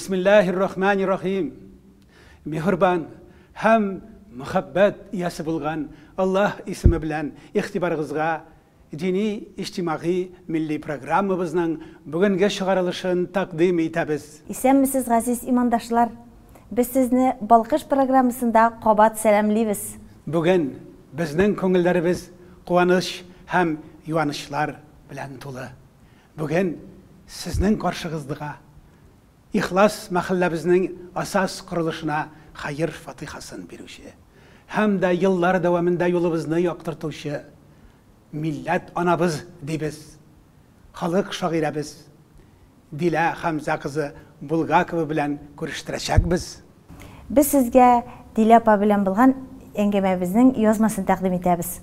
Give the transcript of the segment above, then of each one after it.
Бисмиллаһир рахманир рахим. Миһербан һәм мөхәббәт иясе булган Аллаһ исеме белән игътибарыгызга дини иҗтимагый милли программабызның бүгенге чыгарылышын тәкъдим итәбез. Исәнмесез, газиз имандашлар! Без сезне Балкыш программасында кабат сәламлибез. Бүген безнең күңелләребез куаныч һәм юанычлар белән тулы. Бүген сезнең каршыгыздыга Ихлас мәхәлләбезнең асас корылышына хәер-фатыйхасын бирүче һәм дә еллар дәвамында юлыбызны яктыртучы милләт анабыз дибез, халык шагыйрәбез Дилә Хәмзә кызы Булгакова белән күрештерәчәкбез. Без сезгә Дилә апа белән булган әңгәмәбезнең язмасын тәкъдим итәбез.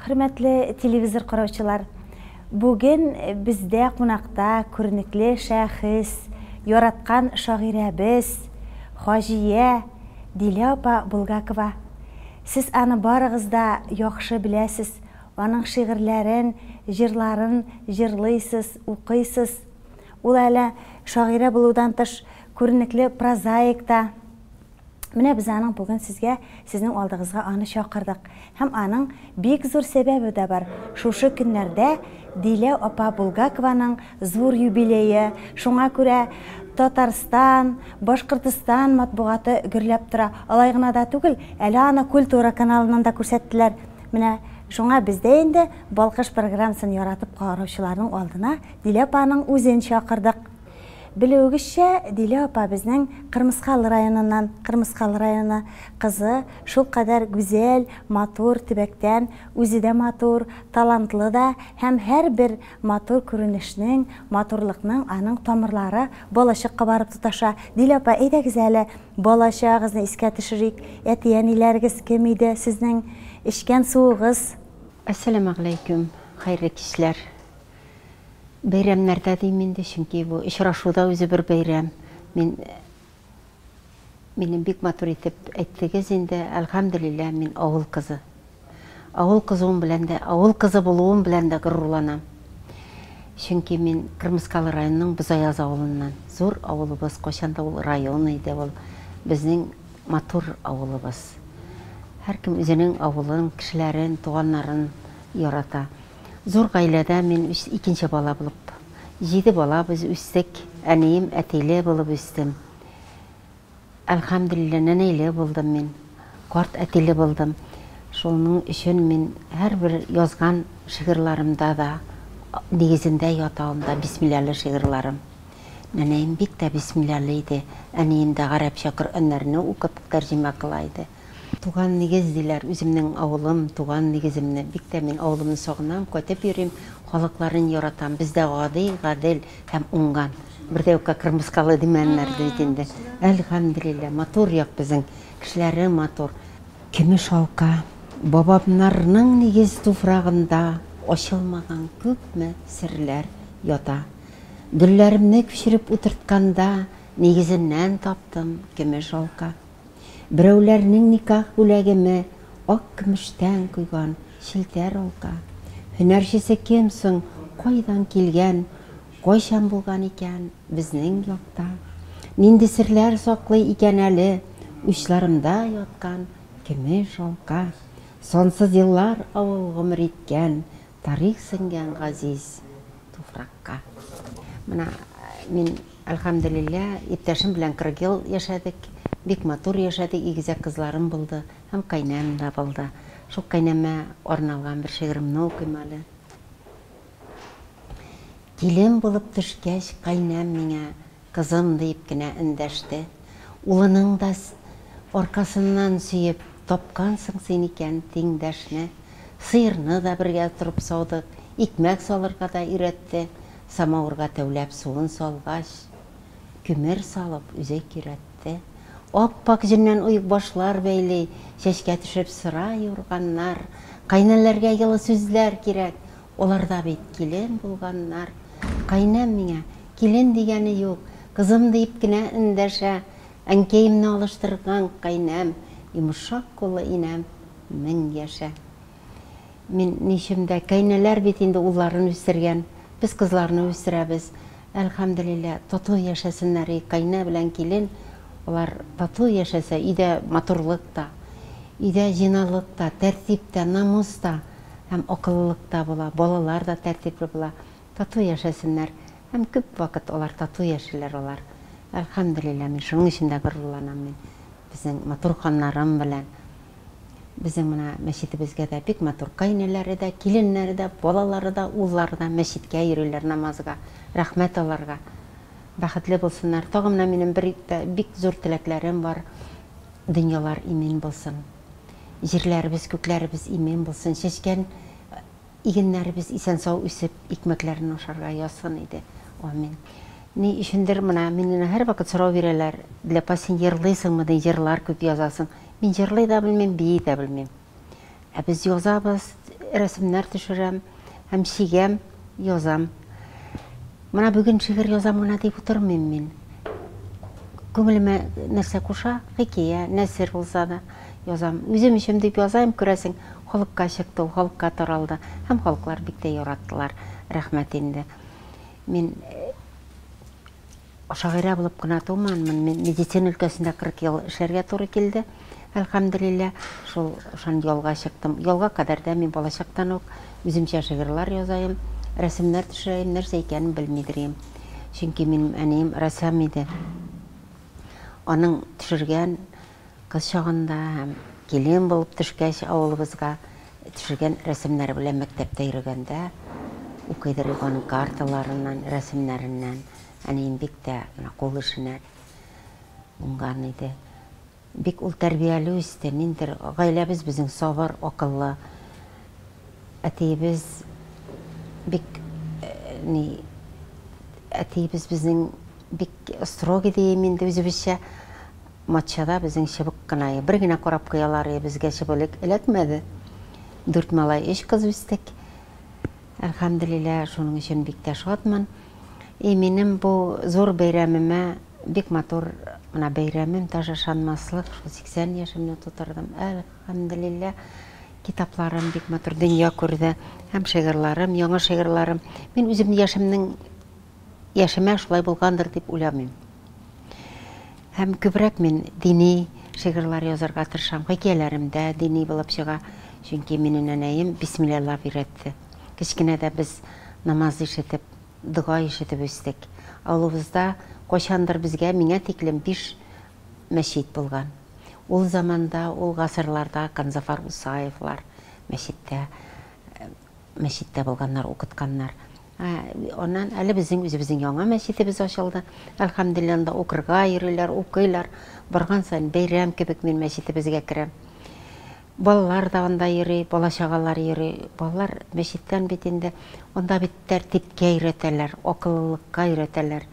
Хөрмәтле телевизор караучылар, бүген бездә кунакта күренекле шәхес, яраткан шагыйрәбез, хаҗия Дилә апа Булгакова. Сез аны барыгыз да яхшы беләсез, аның шигырьләрен, җырларын җырлыйсыз, укыйсыз. Ул әле шагыйрә булудан тыш, күренекле прозаик та. Менә без аның бүген сезгә, сезнең алдыгызга аны чакырдык. Һәм аның бик зур сәбәбе дә бар. Шушы көннәрдә Дилә апа Булгакованың зур юбилее. Шуңа күрә Татарстан, Башкортстан матбугаты гөрләп тора. Алай гына да түгел, әле аны Культура каналыннан да күрсәттеләр. Менә шуңа без дә инде Балкыш программасын яратып караучыларның алдына Дилә апаның үзен чакырдык. Белүегезчә, Дилә апа безнең Кырмыскалы районыннан, Кырмыскалы районы кызы, шулкадәр гүзәл, матур төбәктән, үзе дә матур, талантлы да һәм һәрбер матур күренешнең, матурлыкның аның тамырлары балачакка барып тоташа. Дилә апа, әйдәгез әле, балачагыгызны искә төшерик. Әти-әниләрегез кем иде, сезнең эчкән суыгыз? Әссәламәгаләйкүм, хәерле кичләр. Бәйрәмнәрдә дим инде, чөнки бу очрашу да үзе бер бәйрәм. Мин минем бик матур итеп әйттегез инде, әлхәмдүлилләһ, мин авыл кызы. Авыл кызуым белән дә, авыл кызы булуым белән дә горурланам. Чөнки мин Кырмыскалы районының Бозаяз авылыннан. Зур авылыбыз, кайчан да ул район иде ул. Безнең матур авылыбыз. Һәркем үзенең авылын, кешеләрен, туганнарын ярата. Зур гаиләдә мин икенче бала булып, җиде бала без үстек, әнием, әтиле булып үстем. Әлхәмдүлилләһ, нәнәйле булдым мин, карт әтиле булдым. Шуның өчен мин һәрбер язган шигырьләремдә дә нигезендә ята анда бисмилләле шигырьләрем. Нәнәем бик тә бисмилләле иде, әнием дә гарәпчә Коръәннәрне укып тәрҗемә кыла иде. Туган нигез диләр, үземнең авылым, туган нигеземне. Бик тә мин авылымны сагынам, кайтып йөрим, халыкларын яратам. Бездә гади, гадел һәм уңган. Бер дә юкка кырмыскалы димәннәр бит инде. Әлхәмделилла, матур як безнең, кешеләре матур. Көмеш алка, бабамнарның нигез туфрагында ачылмаган күпме серләр ята. Гөлләремне күчереп утыртканда, нигезеннән таптым көмеш алка. Берәүләрнең никах бүләгеме ак көмештән койган челтәр алка. Һөнәрчесе кем соң, кайдан килгән, кайчан булган икән безнең якта? Нинди серләр саклый икән әле учларымда яткан көмеш алка? Сансыз еллар авыл гомер иткән, тарих сеңгән газиз туфракка. Менә мин, әлхәмделилла, иптәшем белән 40 ел яшәдек. Бик матур яшәдек, игезәк кызларым булды һәм кайнәм дә булды. Шул кайнәмә арналган бер шигыремне укыйм әле. Килен булып төшкәч, кайнәм миңа кызым диеп кенә эндәште. Улының да аркасыннан сөеп, тапкансың син икән тиңдәшне. Сыерны да бергә торып саудык, икмәк салырга да өйрәтте. Самавырга тәүләп суын салгач, күмер салып үзе көйрәтте. Ап-ак җеннән оекбашлар бәйли, чәчкә төшеп сыра юрганнар. Кайнәләргә елы сүзләр кирәк, аларда бит килен булганнар. Кайнәм миңа килен дигәне юк, кызым диеп кенә эндәшә. Әнкәемне алыштырган кайнәм, йомшак куллы инәм. 1000 яшә. Мин ничем дә, кайнәләр бит инде улларын үстергән, без кызларны үстерәбез. Әлхәмдүлилләһ, тату яшәсеннәр, кайнә белән килен, алар тату яшәсә, өйдә матурлык та, өйдә җиналык та, тәртип тә, намус та һәм акыллылык та була, балалар да тәртипле була. Тату яшәсеннәр. Һәм күп вакыт алар тату яшиләр алар. Әлхәмдүлилләһ, мин шуның өчен дә горурланам мин. Безнең матур ханнарым белән. Безнең менә мәчетебезгә дә бик матур кайнәләре дә, киленнәре дә, балалары да, уллары да мәчеткә йөриләр намазга. Рәхмәт аларга. Бәхетле булсыннар. Тагын менә минем бер бик зур теләкләрем бар. Дөньялар имин булсын. Җирләребез, күкләребез имин булсын. Чәчкән игеннәребез исән-сау үсеп, икмәкләрен ашарга язсын иде. Амин. Ни өчендер менә мине һәрвакыт сорау бирәләр. Диләпа, син җырлыйсыңмы ди, җырлар күп язасың. Мин җырлый да белмим, бии дә белмим. Ә без язабыз, рәсемнәр төшерәм һәм чигәм, язам. Менә бүген шигырь язам гына дип утырмыйм мин. Күңелемә нәрсә куша, хикәя, нәсер булса да язам. Үзем өчен дип язайм, күрәсең, халыкка чыкты ул, халыкка таралды. Һәм халыклар бик тә яраттылар. Рәхмәт инде. Мин шагыйрә булып кына тумадым, мин медицина өлкәсендә 40 ел эшләргә туры килде. Әлхәмдүлилләһ, шул шан ялга чыктым. Ялга кадәр дә мин балачактан ук үземчә шигырьләр язайым, рәсемнәр төшерәем, нәрсә икәнен белмидер идем. Чөнки минем әнием рәссам иде. Аның төшергән кыз чагында һәм килен булып төшкәч авылыбызга төшергән рәсемнәре белән мәктәптә йөргәндә укыйдыр идек аның карталарыннан, рәсемнәреннән. Әнием бик тә менә кул эшенә уңган иде. Бик ул тәрбияле үсте. Ниндер гаиләбез безнең сабыр, акыллы. Әтиебез бик ни әтиебез безнең бик строгий дием инде үзебезчә. Матчада безнең чыбык кына, бер генә карап куялар, безгә чыбык эләкмәде. 4 малай, 3 кыз үстек. Әлхәмдүлилләһ, шуның өчен бик тә шатмын. И минем бу зур бәйрәмемә бик матур менә бәйрәмем, даже ышанмаслык, шул 80 яшемне тутырдым. Әлхәмдүлилләһ, китапларым бик матур дөнья күрде. Һәм шигырьләрем, яңа шигырьләрем. Мин үзем яшемнең яшемә шулай булгандыр дип уйламыйм. Һәм күбрәк мин дини шигырьләр язарга тырышам. Хикәяләрем дә дини булып чыга. Чөнки минем нәнәем бисмиллалар өйрәтте. Кечкенә дә без намаз ишетеп, дога ишетеп үстек. Авылыбызда кайчандыр безгә миңа тиклем 5 мәчет булган. Ул заманда, ул гасырларда Канзафар Усаевлар мәчеттә булганнар, укытканнар. Аннан әле безнең үзебезнең яңа мәчетебез ачылды. Әлхәмдүлилләһ, анда укырга йөриләр, укыйлар. Барган саен бәйрәм кебек мин мәчетебезгә керәм. Балалар да анда йөри, бала-чагалар йөри. Балалар мәчеттән бит инде, анда бит тәртипкә өйрәтәләр, акыллылыкка өйрәтәләр.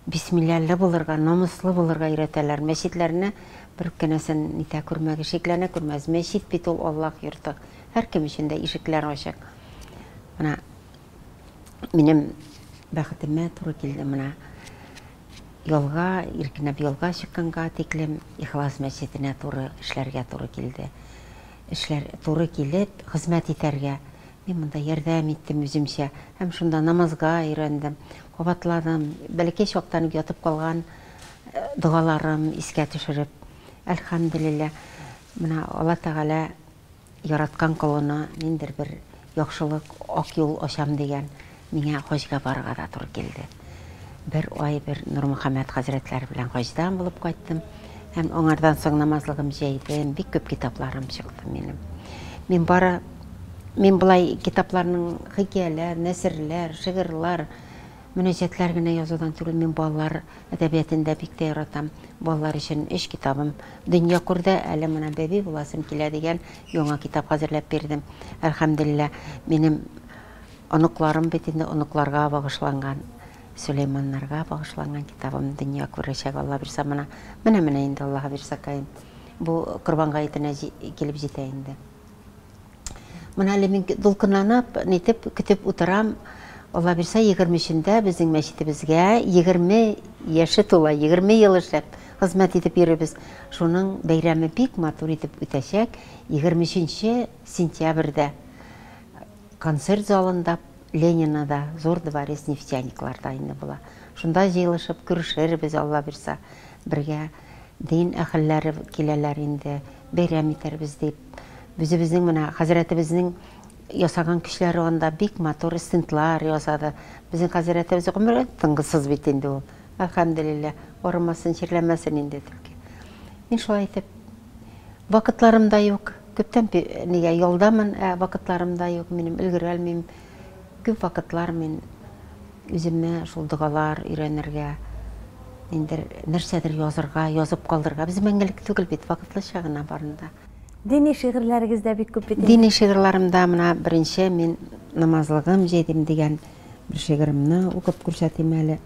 Бисмилләле булырга, намуслы булырга өйрәтәләр. Мәчетләрне бер кенәсен нитә күрмәгез, шикләнә күрмәгез. Мәчет бит ул Аллаһ йорты. Һәркем өчен дә ишекләр ачык. Менә минем бәхетемә туры килде менә ялга, иркенләп ялга чыкканга тиклем Ихлас мәчетенә туры эшләргә туры килде. Эшләр туры килеп, хезмәт итәргә. Мин монда ярдәм иттем үземчә. Һәм шунда намазга өйрәндем, кабатладым. Бәләкәй чактан ук ятып калган догаларым искә төшереп. Әлхәмдүлилләһ, менә Алла Тәгалә яраткан колына ниндер бер яхшылык, ак юл ачам дигән, миңа хаҗга барырга да туры килде. Бер ай бер Нурмөхәммәт хәзрәтләре белән хаҗдан булып кайттым. Һәм аңардан соң намазлыгым җәйдем, бик күп китапларым чыкты минем. Мин бары, мин былай китапларның хикәяләр, нәсерләр, шигырьләр, мөнәҗәтләр генә язудан түгел, мин балалар әдәбиятын да бик тә яратам. Балалар өчен 3 китабым дөнья күрде, әле менә бәби буласым килә дигән яңа китап хәзерләп бирдем. Әлхәмдүлилләһ, минем оныкларым бит инде оныкларга багышланган, Сөләйманнарга багышланган китабым дөнья күрәчәк, Алла бирсә, менә, менә, менә инде Аллаһ бирсә, каен. Бу Корбан гаетенә килеп җитә инде. Менә әле мин дулкынланып, нитеп көтеп утырам. Алла бирсә, 23-ндә безнең мәчетебезгә 20 яше тула, 20 ел эшләп. хезмәт итеп йөрибез. Шуның бәйрәме бик матур итеп үтәчәк 23 сентябрьдә концерт залында Ленинада, зур дворец нефтяникларда инде була. Шунда җыелышып күрешербез, Алла бирса, бергә дин әһелләре киләләр инде, бәйрәм итәрбез дип. Үзебезнең менә хәзрәтебезнең ясаган көчләре анда бик матур стендлар ясады. Безнең хәзрәтебез гомере тынгысыз бит инде ул. Әлхәмдүлилләһ, арымасын, чирләмәсен инде түлке. Мин шулай итеп вакытларым да юк. Күптән нигә ялдамын, ә вакытларым да юк, минем өлгерә алмыйм. Күп вакытлар мин үземә шул догалар өйрәнергә, ниндер нәрсәдер язырга, язып калдырырга. Без мәңгелек түгел бит, вакытлыча гына барында. Дини шигырьләрегез дә бик күп бит инде. Дини шигырьләремдә менә беренче мин намазлыгым җәйдем дигән бер шигыремне укып күрсәтим әле.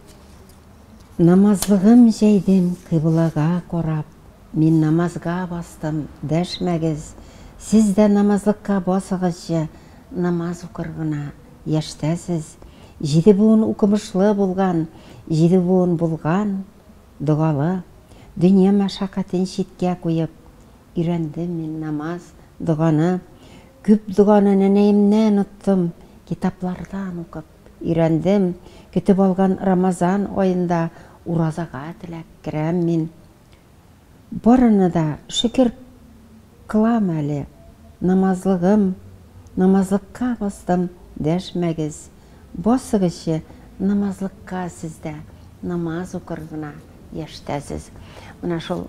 Намазлыгым җәйдем кыйблага карап, мин намазга бастым, дәшмәгез, сез дә намазлыкка басыгызчы, намаз укыр гына яшьтә сез. Җиде буын укымышлы булган, җиде буын булган догалы, дөнья мәшәкатен читкә куеп, Өйрәндем мин намаз, доганы. Күп доганы нәнәемнән оттым, китаплардан укып өйрәндем. Көтеп алган Рамазан аенда уразага теләп керәм мин. Барына да шөкер кылам әле. Намазлыгым, намазлыкка бастым, дәшмәгез. Басыгызчы намазлыкка сез дә, намаз укыр гына яшьтә сез. Менә шул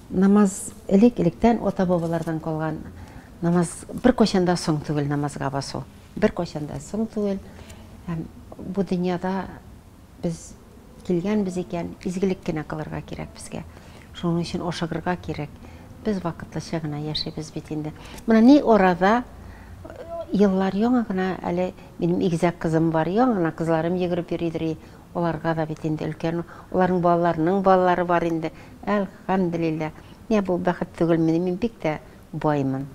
Намаз элек-электән ата-бабалардан калган намаз беркайчан да соң түгел намазга басу. Беркайчан да соң түгел. Һәм бу дөньяда без килгәнбез икән, изгелек кенә кылырга кирәк безгә. Шуның өчен ашыгырга кирәк. Без вакытлыча гына яшибез бит инде. Менә ни арада еллар яңа гына әле минем игезәк кызым бар, яңа гына кызларым йөгереп йөридер. Аларга да бит инде өлкән, аларның балаларының балалары бар инде. Әлхәмделилла. Менә бу бәхет түгелмени, мин бик тә баймын.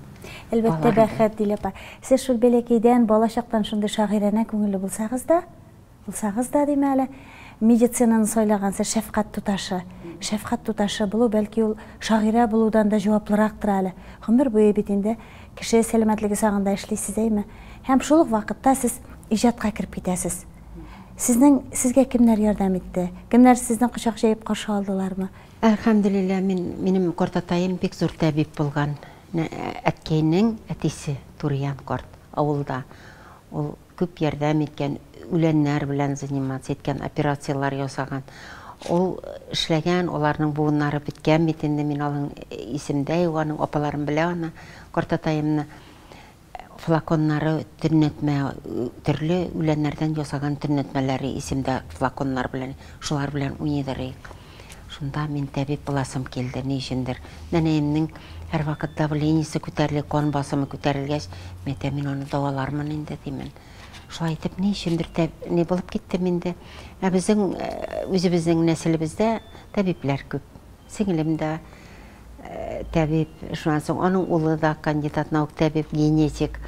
Әлбәттә, бәхет, Дилә апа. Сез шул бәләкәйдән, бала чактан шундый шагыйранә күңелле булсагыз да, булсагыз да дим әле, медицинаны сайлагансыз, шәфкать туташы. Шәфкать туташы булу, бәлки ул шагыйрә булудан да җаваплырактыр әле. Гомер буе бит инде кеше сәламәтлеге сагында эшлисез, әйме? Һәм шул ук вакытта сез иҗатка кереп китәсез. Сезнең, сезгә кемнәр ярдәм итте? Кемнәр сезне кочак җәеп каршы алдылармы? Әлхәмдүлилләһ, мин, минем картатаем бик зур тәбиб булган. Әткәйнең әтисе Турьян карт авылда. Ул күп ярдәм иткән, үләннәр белән заниматься иткән, операцияләр ясаган. Ул эшләгән, аларның буыннары беткән бит инде, мин аның исемдә юк, аның апаларым белә аны, картатаемны. Флаконнары төннәтмә, төрле үләннәрдән ясаган төннәтмәләре исемдә флаконнар белән, шулар белән уйныйдыр идек. Шунда мин тәбиб буласым килде, ни өчендер. Нәнәемнең һәрвакыт давлениесе күтәрелә, кан басымы күтәрелгәч, мин әйтәм, мин аны дәвалармын инде, димен. Шулай итеп, ни өчендер тәб, ни булып киттем инде. Ә безнең үзебезнең нәселебездә тәбибләр күп. Сеңлем дә тәбиб, шуннан соң аның улы да кандидат наук тәбиб, генетик.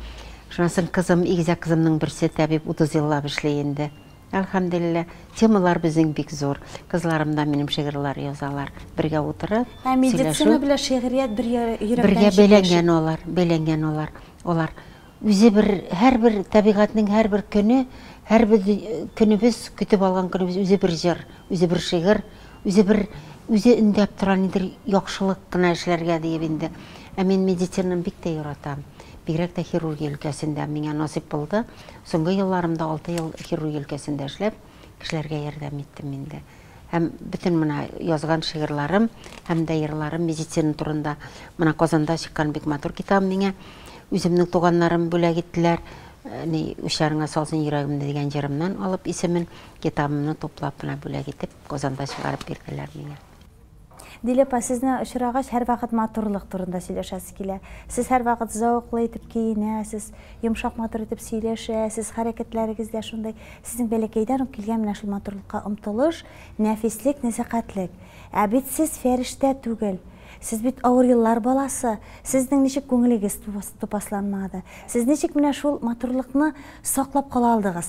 Шуннан соң кызым, игезәк кызымның берсе тәбиб, 30 еллап эшли инде. Әлхәмдүлилләһ, темалар безнең бик зур. Кызларым да минем шигырьләр язалар. Бергә утырып, Ә медицина белән шигърият бер йөрәктән Бергә бәйләнгән алар, бәйләнгән алар. Алар үзе бер һәрбер табигатьнең һәрбер көне, һәрбер көнебез, көтеп алган көнебез үзе бер җыр, үзе бер шигырь, Үзе бер, үзе өндәп тора, нидер яхшылык кына эшләргә диеп инде. Ә мин медицинаны бик тә яратам. Бигрәк тә хирургия өлкәсендә миңа насыйп булды. Соңгы елларымда 6 ел хирургия өлкәсендә эшләп, кешеләргә ярдәм иттем инде. Һәм бөтен менә язган шигырьләрем һәм дә йырларым медицина турында. Менә Казанда чыккан бик матур китабым миңа үземнең туганнарым бүләк иттеләр. Ни, учларыңа салсын йөрәгемне дигән җырымнан алып исемен, китабымны туплап менә бүләк итеп Казанда чыгарып бирделәр миңа. Дилә апа, сезне очрагач, һәрвакыт матурлык турында сөйләшәсе килә. Сез һәрвакыт зәвыклы итеп киенәсез, йомшак матур итеп сөйләшәсез, хәрәкәтләрегез дә шундый. Сезнең бәләкәйдән үк килгән менә шул матурлыкка омтылыш, нәфислек, нәзакәтлек. Ә бит сез фәрештә түгел. Сез бит авыр еллар баласы. Сезнең ничек күңелегез тупасланмады? Сез ничек менә шул матурлыкны саклап кала алдыгыз?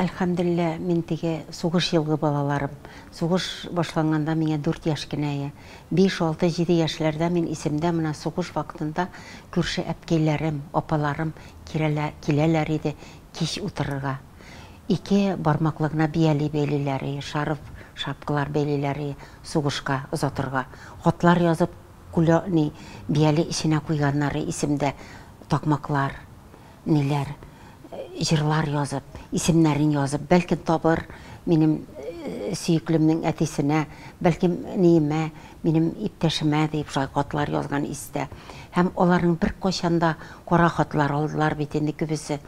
Әлхәмделлә, мин теге сугыш елгы балаларым. Сугыш башланганда миңа 4 яшь кенә ие. 5, 6, 7 яшьләрдә мин исемдә менә сугыш вакытында күрше әбкәйләрем, апаларым киләләр иде кич утырырга. Ике бармаклы гына бияли бәйлиләр ие, шарф, шапкалар бәйлиләр ие сугышка озатырга. Хатлар язып, куля, ни, бияли эченә куйганнары исемдә, такмаклар. Ниләр, җырлар язып, исемнәрен язып, бәлкем табыр минем сөеклемнең әтисенә, бәлкем ниемә, минем иптәшемә дип шулай хатлар язган истә. Һәм аларның беркайчан да кара хатлар алдылар бит инде күбесе.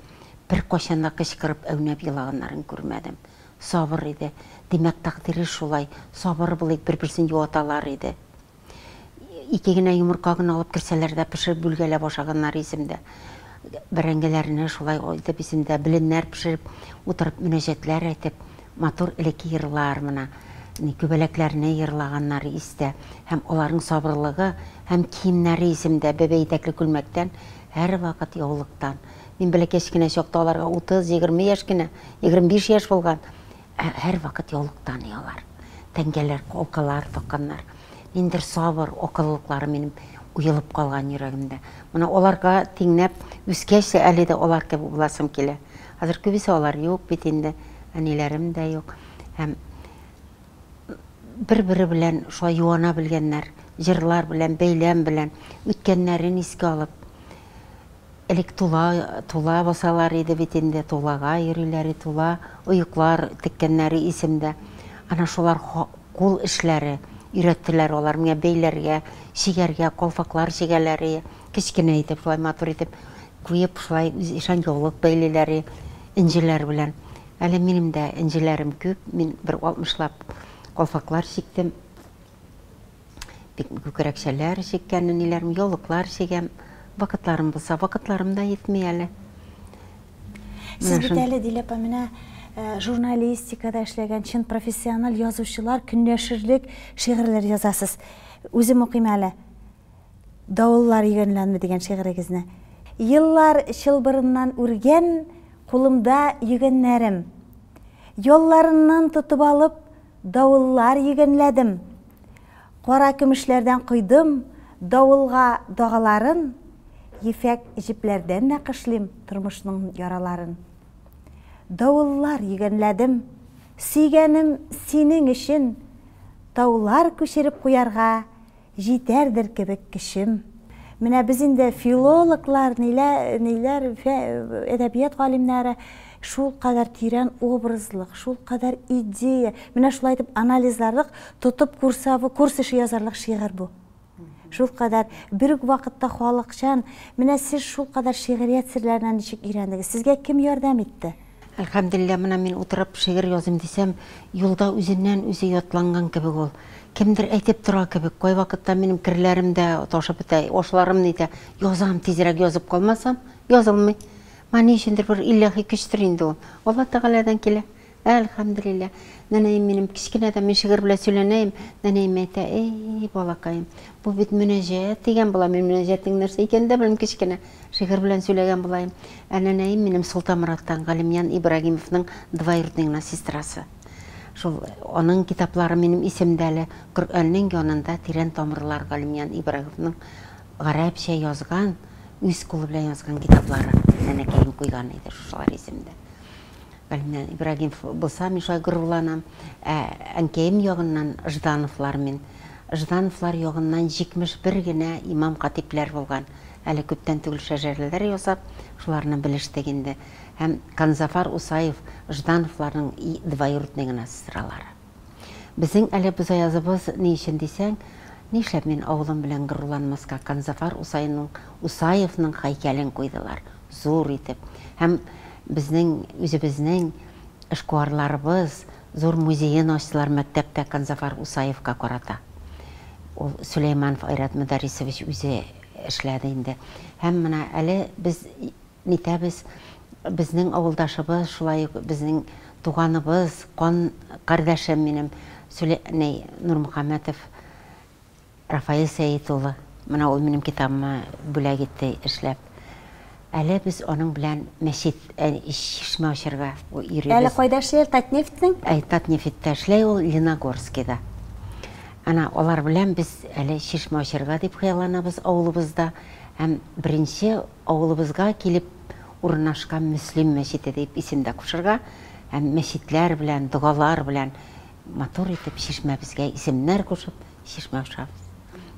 Беркайчан да кычкырып әүнәп елаганнарын күрмәдем. Сабыр иде. Димәк, тәкъдире шулай. Сабыр булыйк, бер-берсен юаталар иде. Ике генә йомырка гына алып керсәләр дә, пешереп бүлгәләп ашаганнар исемдә. Бәрәңгеләрне шулай итеп исемдә, беленнәр пешереп, утырып мөнәҗәтләр әйтеп, матур элекке йырлар менә, күбәләкләрне йырлаганнар истә. Һәм аларның сабырлыгы һәм киемнәре исемдә, бәбәй итәкле күлмәктән, һәрвакыт яулыктан. Мин бәләкәч кенә чакта аларга 30, 20 яшь кенә, 25 яшь булган. Ә һәрвакыт яулыктан алар. Тәңкәләр, алкалар такканнар. Ниндидер сабыр, акыллылыклары минем уелып калган йөрәгемдә. Менә аларга тиңнәп үскәч тә әле дә алар кебек буласым килә. Хәзер күбесе алар юк бит инде, әниләрем дә юк. Һәм бер-бере белән шулай юана белгәннәр, җырлар белән, бәйләм белән, үткәннәрен искә алып. Элек тула, тула басалар иде бит инде, тулага йөриләр иде, тула оеклар теккәннәре исемдә. Ана шулар кул эшләре өйрәттеләр алар миңа бәйләргә, чигәргә, калфаклар чигәләр иде. Кечкенә итеп, шулай матур итеп куеп, шулай үз яулык бәйлиләр иде, энҗеләр белән. Әле минем дә энҗеләрем күп, мин бер алтмышлап калфаклар чиктем. Бик күкрәкчәләр чиккән әниләрем, яулыклар чигәм. Вакытларым булса, вакытларым да җитми әле. Сез бит әле, Дилә апа, менә журналистикада эшләгән чын профессиональ язучылар көнләшерлек шигырьләр язасыз. Үзем укыйм әле. Давыллар йөгәнләнде дигән шигырегезне. Еллар чылбырыннан үргән кулымда йөгәннәрем. Ялларыннан тотып алып, давыллар йөгәнләдем. Кара көмешләрдән койдым давылга дагаларын, ефәк җепләрдән нәкышлим тормышның яраларын. Давыллар йөгәнләдем, сөйгәнем синең өчен, таулар күчереп куярга җитәрдер кебек көчем. Менә без инде филологлар, ниләр, ниләр, әдәбият галимнәре шул кадәр тирән образлык, шул кадәр идея, менә шулай итеп анализларлык, тотып курсавы, курс эше язарлык шигырь бу. Шул кадәр бер үк вакытта халыкчан, менә сез шул кадәр шигърият серләренә ничек өйрәндегез? Сезгә кем ярдәм итте? Әлхәмдүлилләһ, менә мин утырып шигырь языйм дисәм, юлда үзеннән үзе ятланган кебек ул. Кемдер әйтеп тора кебек. Кайвакытта минем керләрем дә ташып бетә, ашларым ни дә. Язам, тизрәк язып калмасам, язылмый. Менә ни өчендер бер илаһи көчтер инде ул. Алла Тәгаләдән килә. Әлхәмдүлилләһ. Нәнәем минем кечкенәдән мин шигырь белән сөйләнәем. Нәнәем әйтә, "Эй, балакаем, бу бит мөнәҗәт дигән була. Мин мөнәҗәтнең нәрсә икәнен дә белмим кечкенә. Шигырь белән сөйләгән булаем. Ә нәнәем минем Солтанмораттан, Галимьян Ибрагимовның двоюродный гына сестрасы. Шул аның китаплары минем исемдә әле. Коръәннең янында тирән тамырлар Галимьян Ибрагимовның гарәпчә язган, үз кулы белән язган китаплары нәнәкәем куйган иде, шушылар исемдә. Галимьян Ибрагимов булса, мин шулай горурланам. Ә әнкәем ягыннан Ждановлар мин. Ждановлар ягыннан 71 генә имам-хатипләр булган. Әле күптән түгел шәҗәрәләр ясап, шуларны белештек инде. Һәм Канзафар Усаев Ждановларның двоюродный гына сестралары. Безнең әле Бозаязыбыз ни өчен дисәң, нишләп мин авылым белән горурланмаска, Канзафар Усаевның Усаевның һәйкәлен куйдылар, зур итеп. Һәм безнең үзебезнең эшкуарларыбыз зур музеен ачтылар мәктәптә Канзафар Усаевка карата. Ул Сөләйманов Айрат Мөдәррисович үзе эшләде инде. Һәм менә әле без нитәбез, безнең авылдашыбыз, шулай ук безнең туганыбыз, кан кардәшем минем, Сүлә, ни, Нурмөхәммәтов Рафаэль Сәет улы. Менә ул минем китабыма бүләк итте эшләп. Әле без аның белән мәчет, чишмә ачарга йөрибез. Әле кайда эшли ул, Татнефтьнең? Әй, Татнефтьтә эшләй ул, Леногорскида. Ана алар белән без әле чишмә ачарга дип хыялланабыз авылыбызда. Һәм беренче авылыбызга килеп урнашкан Мөслим мәчете дип исем дә кушырга һәм мәчетләр белән, догалар белән матур итеп чишмәбезгә исемнәр кушып чишмә ачабыз.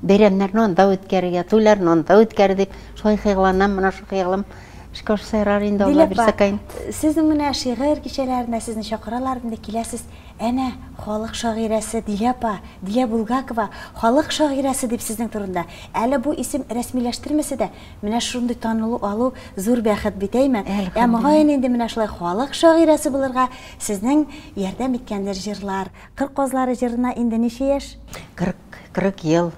Бәйрәмнәрне анда үткәрергә, туйларны анда үткәрер дип шулай хыялланам, менә шул хыялым эшкә ашса ярар инде, Алла бирсә каен. Сезнең менә шигырь кичәләренә сезне чакыралар инде, киләсез. Әнә халык шагыйрәсе Дилә апа, Дилә Булгакова, халык шагыйрәсе дип сезнең турында. Әле бу исем рәсмиләштермәсә дә, менә шундый танылу алу зур бәхет бит, әйме? Ә мөгаен инде менә шулай халык шагыйрәсе булырга сезнең ярдәм иткәндер җырлар. Кыр казлары җырына инде ничә яшь? 40 ел.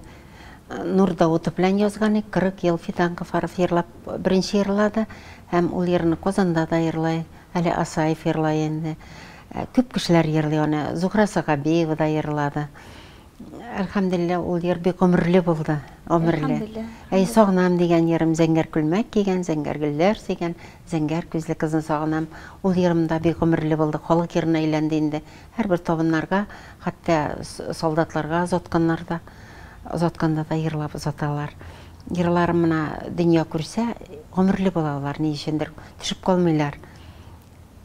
Нур Даутов белән язган идек, 40 ел Фидан Гафаров йырлап беренче йырлады һәм ул йырны Казанда да йырлай, әле Асаев йырлай инде. Күп кешеләр йырлый аны, Зухра Сагабиева да йырлады. Әлхәмдүлилләһ, ул йыр бик гомерле булды, гомерле. Әй, сагынам дигән йырым, зәңгәр күлмәк кигән, зәңгәр гөлләр сөйгән, зәңгәр күзле кызны сагынам. Ул йырым да бик гомерле булды, халык йырына әйләнде инде. Һәрбер табыннарга, хәтта солдатларга озатканнар да, озатканда да йырлап озаталар. Йырларым менә дөнья күрсә, гомерле була алар, ни өчендер төшеп калмыйлар.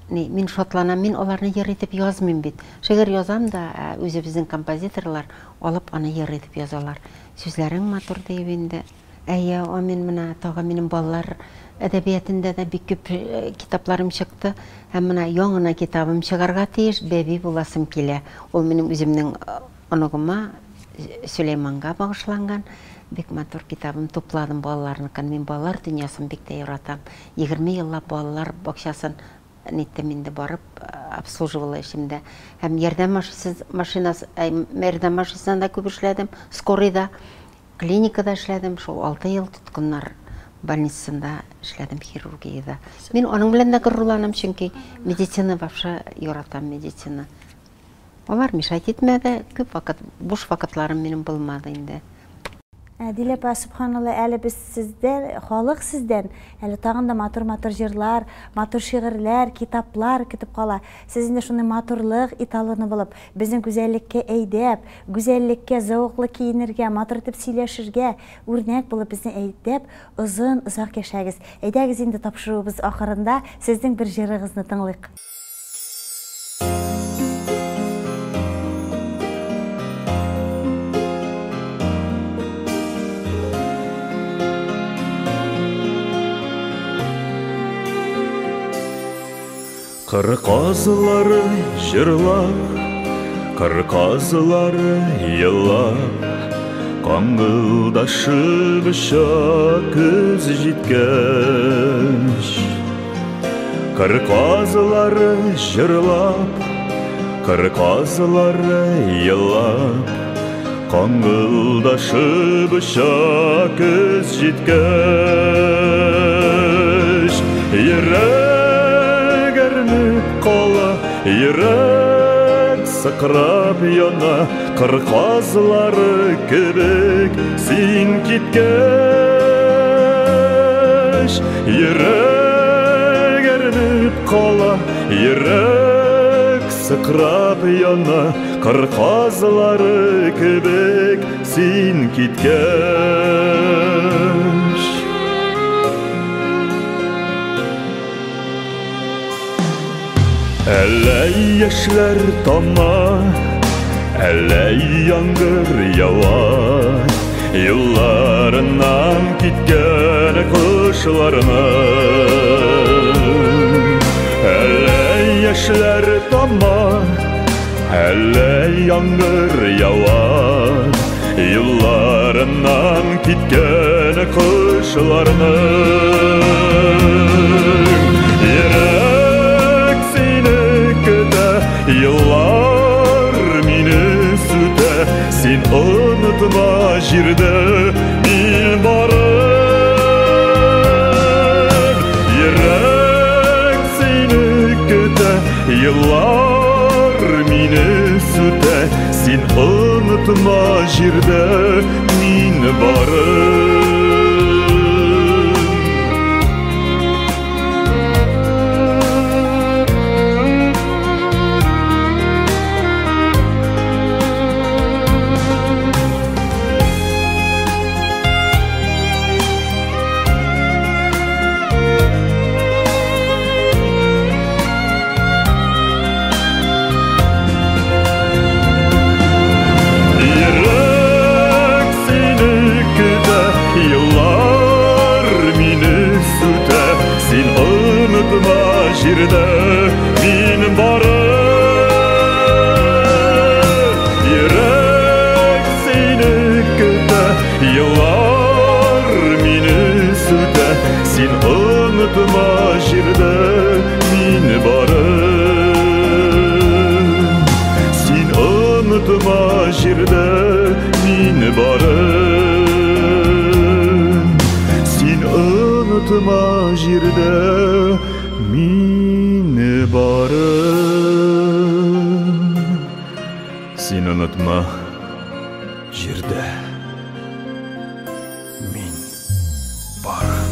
Ни, мин шатланам, мин аларны йыр итеп язмыйм бит. Шигырь язам да, ә үзебезнең композиторлар алып аны йыр итеп язалар. Сүзләрең матур диеп инде. Әйе, амин, менә тагы минем балалар әдәбиятендә дә бик күп китапларым чыкты. Һәм менә яңа китабым чыгарга тиеш, Бәби буласым килә. Ул минем үземнең оныгыма, Сөләйманга багышланган. Бик матур китабым, тупладым балаларныкын. Мин балалар дөньясын бик тә яратам. 20 еллап балалар бакчасын ниттем инде, барып обслуживала эшемдә. Һәм ярдәм машинасы, ярдәм машинасында күп эшләдем, скорыйда. Клиникада эшләдем, шул 6 ел тоткыннар больницасында эшләдем, хирургияда. Мин аның белән дә горурланам, чөнки медицина вообще яратам медицина. Алар мешать итмәде, күп вакыт, буш вакытларым минем булмады инде. Дилә апа, субханалла, әле без сездән, халык сездән, әле тагын да матур-матур җырлар, матур шигырьләр, китаплар көтеп кала. Сез инде шундый матурлык эталоны булып, безнең гүзәллеккә әйдәп, гүзәллеккә зәвыклы киенергә, матур итеп сөйләшергә үрнәк булып безне әйдәп, озын озак яшәгез. Әйдәгез инде тапшыруыбыз ахырында сезнең бер җырыгызны тыңлыйк. Кыр казлары җырлап, кыр казлары елап, каңгылдашып оча көз җиткәч. Кыр казлары җырлап, кыр казлары елап, каңгылдашып оча көз җиткәч. Йөрәк әрнеп кала, йөрәк сыкрап яна, кыр казлары кебек син киткәч. Йөрәк әрнеп кала, йөрәк сыкрап яна, кыр казлары кебек син киткәч. Әллә яшьләр тама, әллә яңгыр ява, юлларыннан киткән кошларның. Әллә яшьләр тама, әллә яңгыр ява, юлларыннан киткән кошларның. Йөрәк сине көтә, еллар мине сүтә, син онытма җирдә мин барым. Йөрәк сине көтә, еллар мине сүтә, син онытма җирдә мин барым. җирдә мин барым. Йөрәк сине көтә, еллар мине сүтә, син онытма җирдә мин барым. Син онытма җирдә мин барым. Син онытма җирдә мин барым. Син онытма җирдә мин барым.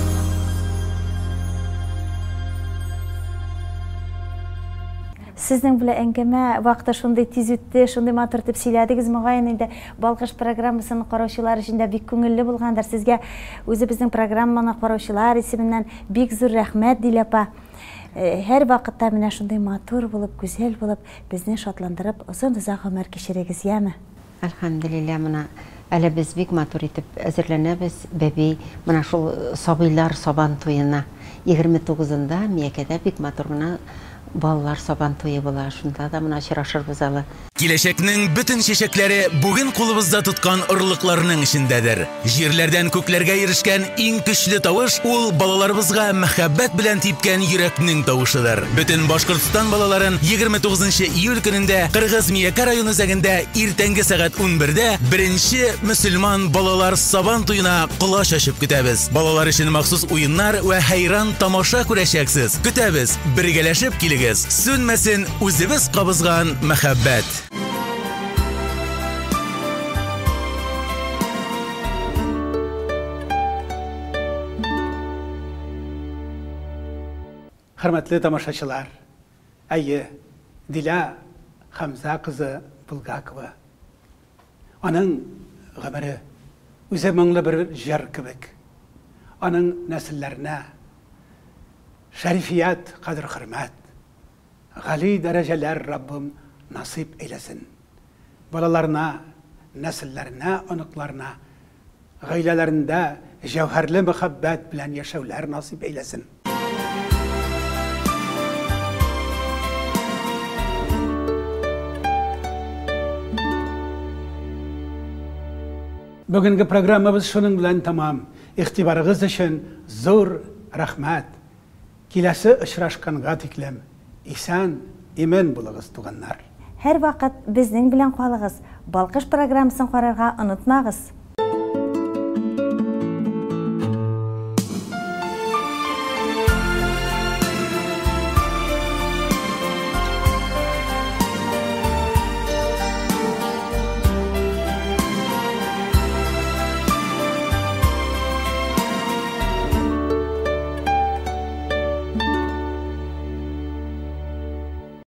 Сезнең белән әңгәмә вакыты шундый тиз үтте, шундый матур итеп сөйләдегез. Мөгаен инде Балкыш программасын караучылар өчен дә бик күңелле булгандыр. Сезгә үзебезнең программаны караучылар исеменнән бик зур рәхмәт, Дилә апа. Һәр вакытта менә шундый матур булып, гүзәл булып, безне шатландырып, озын-озак гомер кичерегез, яме? Әлхәмдүлилләһ, менә әле без бик матур итеп әзерләнәбез, бәби, менә шул сабыйлар сабан туена. 29-ында Миякәдә бик матур гына балалар сабан туе була. Шунда да менә очрашырбыз әле. Киләчәкнең бөтен чәчәкләре бүген кулыбызда тоткан орлыкларның эчендәдер. Җирләрдән күкләргә ирешкән иң көчле тавыш ул балаларыбызга мәхәббәт белән типкән йөрәкнең тавышыдыр. Бөтен Башкортстан балаларын 29 июль көнендә Кыргыз Миякә район үзәгендә иртәнге сәгать 11-дә беренче мөселман балалар сабан туена колач ачып көтәбез. Балалар өчен махсус уеннар вә хәйран тамаша күрәчәксез. Көтәбез, бергәләшеп килегез. Сүнмәсен үзебез кабызган мәхәббәт. Хөрмәтле тамашачылар, әйе, Дилә Хәмзә кызы Булгакова. Аның гомере үзе моңлы бер җыр кебек. Аның нәселләренә шәрифият, кадер-хөрмәт, гали дәрәҗәләр Раббым насыйп әйләсен. Балаларына, нәселләренә, оныкларына гаиләләрендә җәүһәрле мәхәббәт белән яшәүләр насыйп әйләсен. Бүгенге программабыз шуның белән тәмам. Игътибарыгыз өчен зур рәхмәт. Киләсе очрашканга тиклем исән, имен булыгыз, туганнар. Һәрвакыт безнең белән калыгыз. Балкыш программасын карарга онытмагыз.